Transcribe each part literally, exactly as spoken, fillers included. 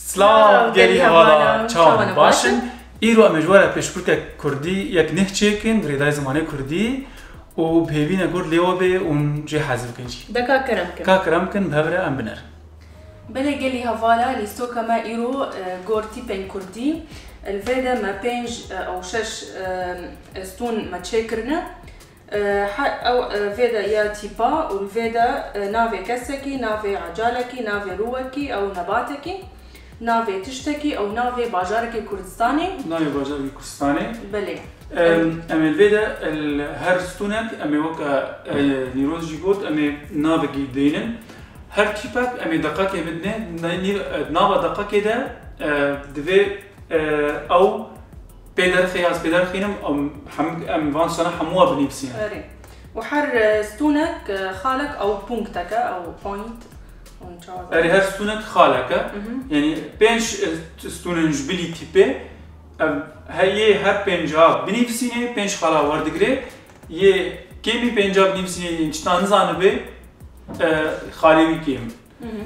Silav, gelî hevala, çawan baş in? Îro em ê ji we re pêşbirkek kurdî yek neh çêkin, rêdayê zimanê kurdî û bi hêvî ne gur lê we bê û jê hez bikin jî. De ka kerem kin. Ka kerem kin, bi hev re em binerin. Belê gelî hevala, lîstoka me îro, e, gor tîpên kurdî. Li vê de me pênc, e, ew şeş, e, stûn me çêkirine. E, he-, ew, e, vê de ya tîpa û li vê de, e, navê kesekî, navê ecalekî, navê rûwekî ew nebatekî, navê tiştekî ew navê bajarekî Kurdistanê. Navê bajarekî Kurdistanê. Belê. Em, em ê li vê de, el, her stûnek, em ê weke, e, Nîroz jî got, em ê navekî deynin. Her tîpek em ê deqekê bidine, ne-, nî-, e, nava deqekê de, e, divê, e, ew pê derxê, ez pê derxînim, em hem, em van tiştana hemû binivîsînin. Erê. Û her, e, stûnek, e, xalek ew punktek e, ew point, hûn çawa zanin? Erê, her stûnek xalek e. Mhm. Yanî pênc, e, stûnên ji bilî tîpê, ev, he, yê her pênca binivîsînê, pênc xala werdigirê, yê kêmî pênca binivîsînê, yên tişta nizanibê, e, xalê wî kêm. Mhm.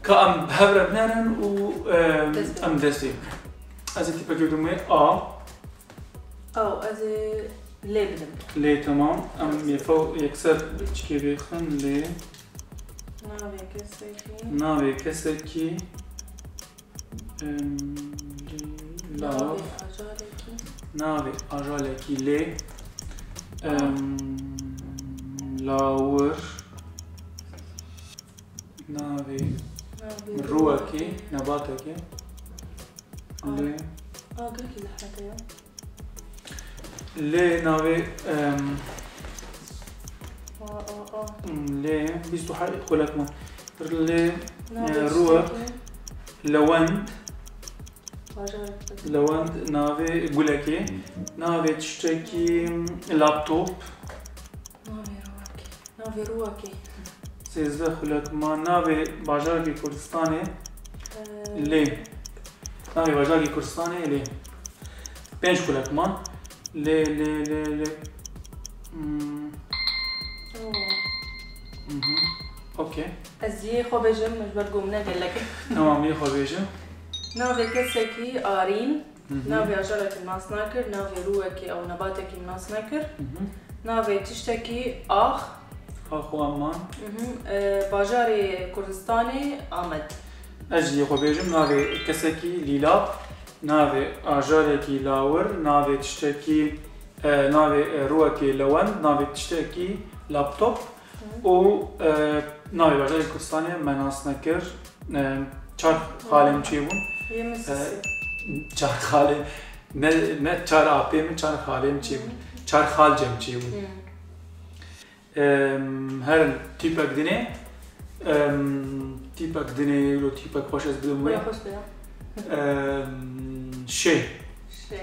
Ka em bi hev re binerin û, e, Dest pê em dest pê bikin. Ez ê tîpekê bidimê A. Ew, ez ê lê bidim. Lê, temam. Em yê few yekser çikê bêxin, lê. Navê kesekî. Navê kesekî. Em, lê, lav. Navê ajalekî. Navê ajalekî, lê. Em, lawir. Navê Navê rûwekê, rûwekê. Nebatekê. A. Lê. A, gelekî zehmet e ya. Lê navê, em, A, a, a. Lê bîst û heft xulek me. Lê, Navê e, rûwek, çiçekê. Lewend. Bajarek. Lewend navê gulekê. Navê tiştekî laptop. Navê rûwekê. Navê rûwekê. Sêzdeh xulek man. Navê bajarekî Kurdistanê. Ee. Lê. Navê bajarekî Kurdistanê Lê. Pênc xulek man. Lê, lê, lê, lê. Hmm. Oo. Mhm. Okey. Ez yê xwe bêjim, ji ber ku min ne gelek. Tamam, yê xwe bêjim. Navê kesekî Arîn. Mhm. Navê ajalekî nas nakir, navê rûwekî ew nebatekî nas nekir. Mhm. Navê tiştekî ax. Ax û eman. Mhm. E, bajarê Kurdistanê Amed. Ez jî yê xwe bêjim, navê kesekî Lîla, navê ajalekî Lawir, navê tiştekî, e, navê, e, rûwekê Lewend, navê tiştekî laptop. Hı. Û, e, navê bajarê Kurdistanê me nas nekir. E, çar xalê min çêbûn. Yê min E, sisê. Çar xalê, ne, ne çar apê min, çar xalê min çêbûn. Hı. Çar xalcê min çêbûn. Hı. E, herin tîpek dinê. E, tîpek dinê, lo tîpek xweş ez bidim wê. Xweş be ya. E, şê. Şê.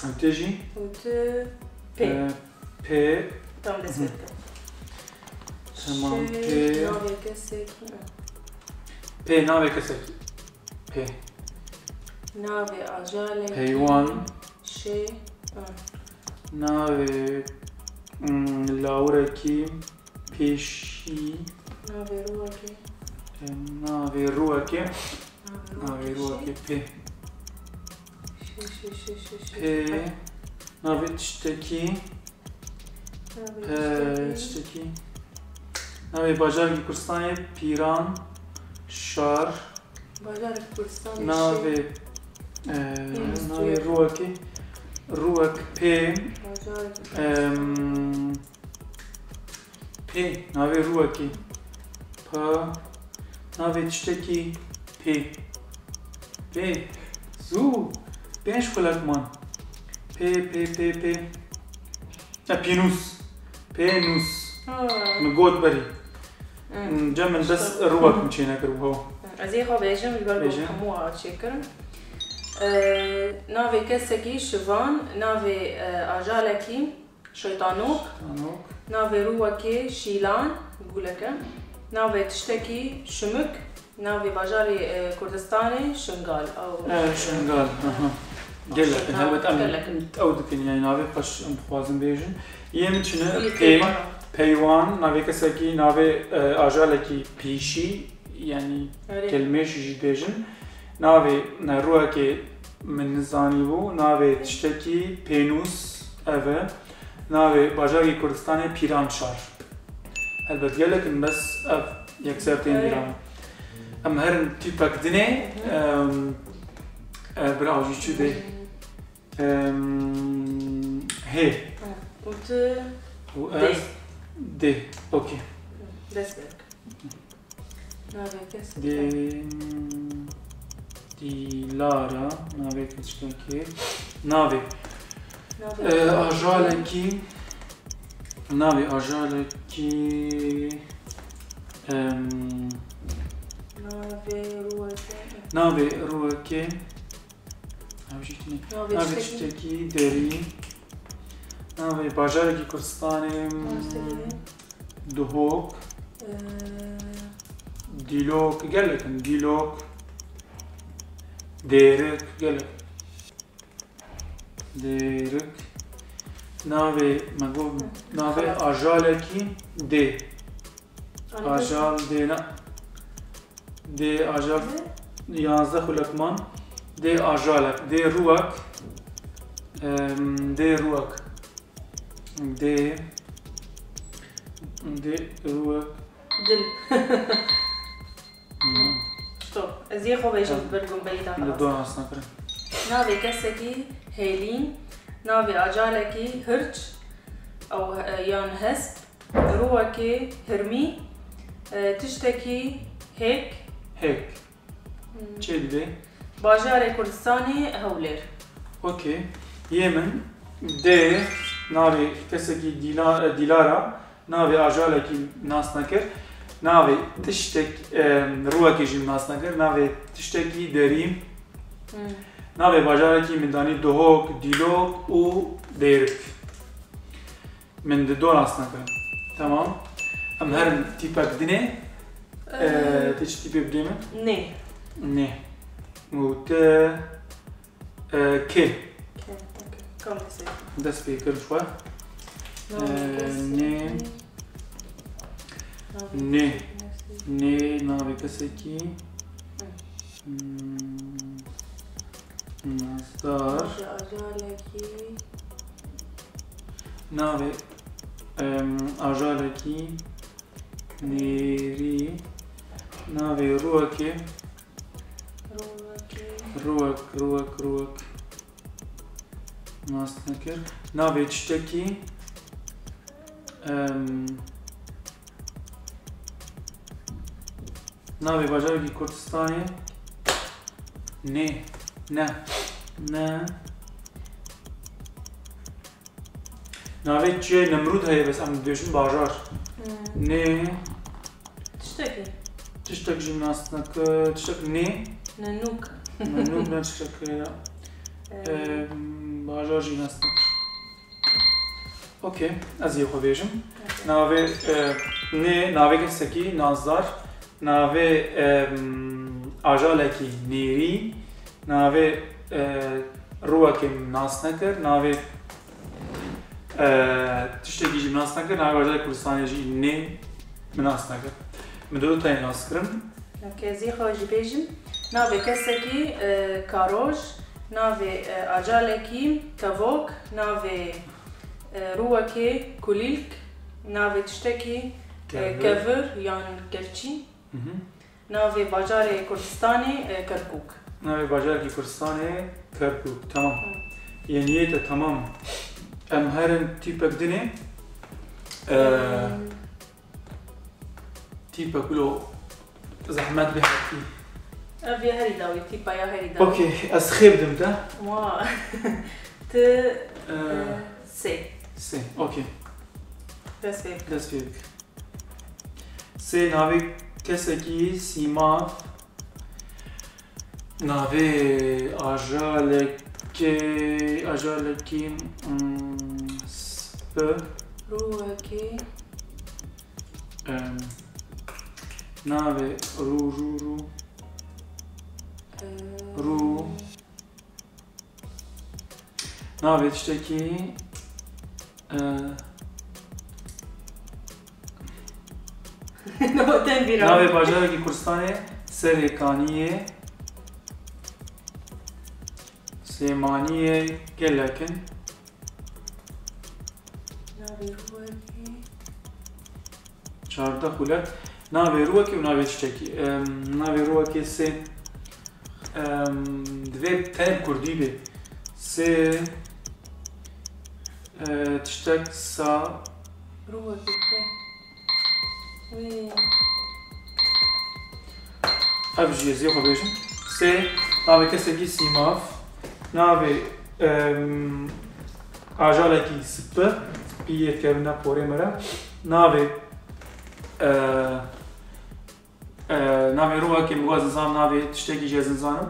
Û tu jî? Û tu pê. E, Pê. Tam dest pê Hı. bikin. Tamam, Şê, pê. Navê kesekî. Pê, navê kesekî. Pê. Navê ajalekî. Peywan. Şê. Hı. Navê, mm, lawirekî. Pêşî. Navê rûwekê. E, navê rûwekê. Navê Navê rûwekê. Rûwekê pê. Şê, şê, şê, şê, şê. Pê. Navê tiştekî. Navê Pe-, tiştekî. tiştekî. Navê bajarekî Kurdistanê Pîran, Şar. Bajarek Kurdistanê Navê, Şê. e, Pê navê Mistûr. Rûwekê. Rûwek pê. Bajarek Em, Pê. Navê rûwekê. Pa. Navê tiştekî pê. Pê. Zû. Pênc xulek man. Pê, pê, pê, pê. E, pênûs. Pênûs. Ha. Min got berî. Hmm. Hmm, cem min bes Şikar. Rûwek min çênekir wiha. Hmm, ez ê xwe bêjim, ji ber ku Bêje. Hemû a çêkirin. E, navê kesekî Şivan, navê, e, ajalekî Şeytanok. Şeytanok. Navê rûwekê Şîlan, guleke. Navê tiştekî Şimik. Navê bajarê, e, Kurdistanê Şingal. Ew E, Şingal, aha. Gelek in, Şingal, helbet em gelek in. Ew dikin, yani navê xweş em dixwazin bêjin. Yê min çi ne? Yê Pê-, peyvan. Peywan, navê kesekî, navê, e, ajalekî pêşî, yani Erê. Kelmêşî jî dibêjin. Navê, ne, rûyekê min nizanîbû, navê tiştekî pênûs ev e. Navê bajarkî Kurdistanê Pîranşar. Helbet gelek in, bes ev yekser tên bîra min. Em herin tîpek dinê, em, e, bira jî çi dê? Em, hê. Û tu û dê. Ez dê. Okey. Dest pê bike. Navê kes Dê, Dîlara, navê keçikekê. Navê. Navê. E, ajalekî, navê ajalekî, em, Navê rûyekê. Navê rûyekê. Ew jî tune. Navê Navê tiştekî. Tiştekî derî. Navê bajarekî Kurdistanê. Kurdistanê. Duhok. Ee. Dîlok. Gelek in. Dîlok. Dêrik. Gelek. Dêrik. Navê, me got, navê ajalekî dê. Ajal dê ne. Dê ajal yanzdeh xulek man. Dê ajalek. Dê rûwek. Em, dê rûwek. Dê, dê rûwek. Dil. Hmm. Stop. Ez yê xwe vêjim, em, vir gumbeyî daxilasa. Li do nas nakirin. Navê kesekî hêlîn, navê ajalekî hirç, ew, e, yan hesp, rûwekê hirmî, e, tiştekî hêk. Hêk. Hmm. Çê dibe? Bajarê Kurdistanê Hewlêr. Okey. Yê min dê navê kesekî Dîla-, Dîlara, navê ajalekî nas nekir. Navê tiştek, em, rûwekê jî nas nekir. Navê tiştekî derî. Hmm. Navê bajarekî min danî Duhok, Dîlok û Dêrik. Min di do nas nekir. Tamam. Em herin tîpek dinê. Ee, Ee, tu çi tîpê bidê min? Nê. Nê. Û te Ee, kê? Kê, okey. Kam kesê? Dest pê kir xwe. Navê Ee, kesekî. Nê. Navê Nê. Kesekî. Nê, navê kesekî. Hı. Hmm. Nasdar. Navê ajalekî. Navê, em, ajalekî. Nêrî. Navê rûwekê. Rûwekê. Rûwek, rûwek, rûwek. Nas nekir. Navê tiştekî. Em, navê bajarekî Kurdistanê. Nê. Ne. Ne. Navê çiyê Nemrûd heye, bes em dibêjin bajar. Hmm. Nê. Tiştekî. Tiştek jî nas neke, tiştek nê. Nenûk. Nenûk ne tiştek ya. Ee. Em, bajar jî nas neke. Okey, ez yê xwe bêjim. Okey. Navê, e, nê, navê kesekî, nazdar. Navê, em, ajalekî nêrî, navê, e, rûwekê min nas nekir, navê, e, tiştekî jî min nas nekir, navê bajarê Kurdistanê jî nê min nas nekir. Min dido tenê nas kirin. Ok, ez ê xwe jî bêjim. Navê kesekî, e, Karoj, navê, e, ajalekî Kevok, navê, e, rûwekê Kulîlk, navê tiştekî, e, Kevir. Kevir yan Kevçî. Mhm. Navê bajarê Kurdistanê, e, Kerkûk. Navê bajarekî Kurdistanê Kerkûk. Tamam. Hı. Yeniyê te tamam. Em herin tîpek dinê. E, Hmm. Tîpek wilo zehmet bê hetî. Ev ya herî dawî, tîpa ya herî dawî. Okey, ez xê bidim te. Wa. Tu, Ee, e, sê. Sê, okey. Dest pê bike. Dest pê bike. Sê navê kesekî Sîmav. Navê ajalekê, ajalekî, mm, sp. Rûwekê. Em, navê rû, rû, rû. Em. Rû. Navê tiştekî, e, No, tên bîra. Navê bajarekî Kurdistanê Serêkaniyê. Silêmaniyê gelek in. Navê rûwekê. Çardeh xulet. Navê rûwekê û navê tiştekî. Em, navê rûwekê sê. Em, divê tenê bi kurdî bê. Sê. E, tiştek sa. Rûwekê xwe. Wê. Ev jî ez ê xwe bêjim. Sê, navê kesekî sîmav, navê, em, ajalekî spi, spî yê dikevin ne porê me re, navê, e, e, navê rûwekê min got ez nizanim, navê tiştekî jî ez nizanim.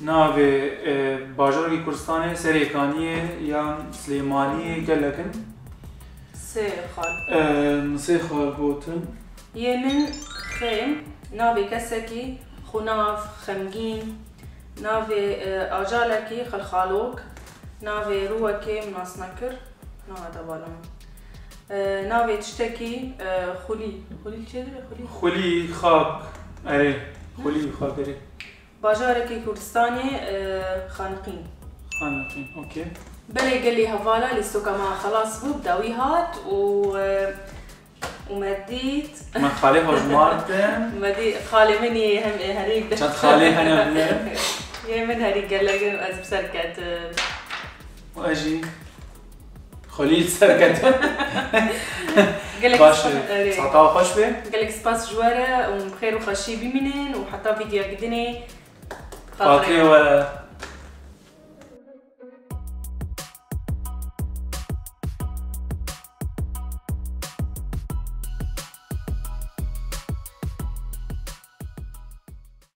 Navê, e, bajarekî Kurdistanê, Serêkaniyê yan Silêmaniyê gelek in. Sê xal. E, min sê xal gotin. Yê min xê, navê kesekî xwenav, xemgîn, navê, e, ajalekî xelxalok, navê rûwekê min nas nekir, nahate bala min. E, navê tiştekî, e, xulî. Xulî çê dire? Xulî. Xulî, xak, erê. Xulî, xak, erê. Bajarekî Kurdistanê, e, Xaniqîn. Xaniqîn, okey. Belê gelî hevala, lîstoka me xelas bû, bi dawî hat û, e, û me dît. Me xalê hejmartin. Me dî xalê min yê hem, e, herî. Çend xalê hene bûye? Yê min herî gelek in, ez bi ser ketim. Û ez jî xulî li ser ketim. Gelek Baş spas, e. erê. Sata xweş be. Gelek spas ji we re û bi xêr û xweşî bimînin û heta vîdeoyek dinê. Xatirê we.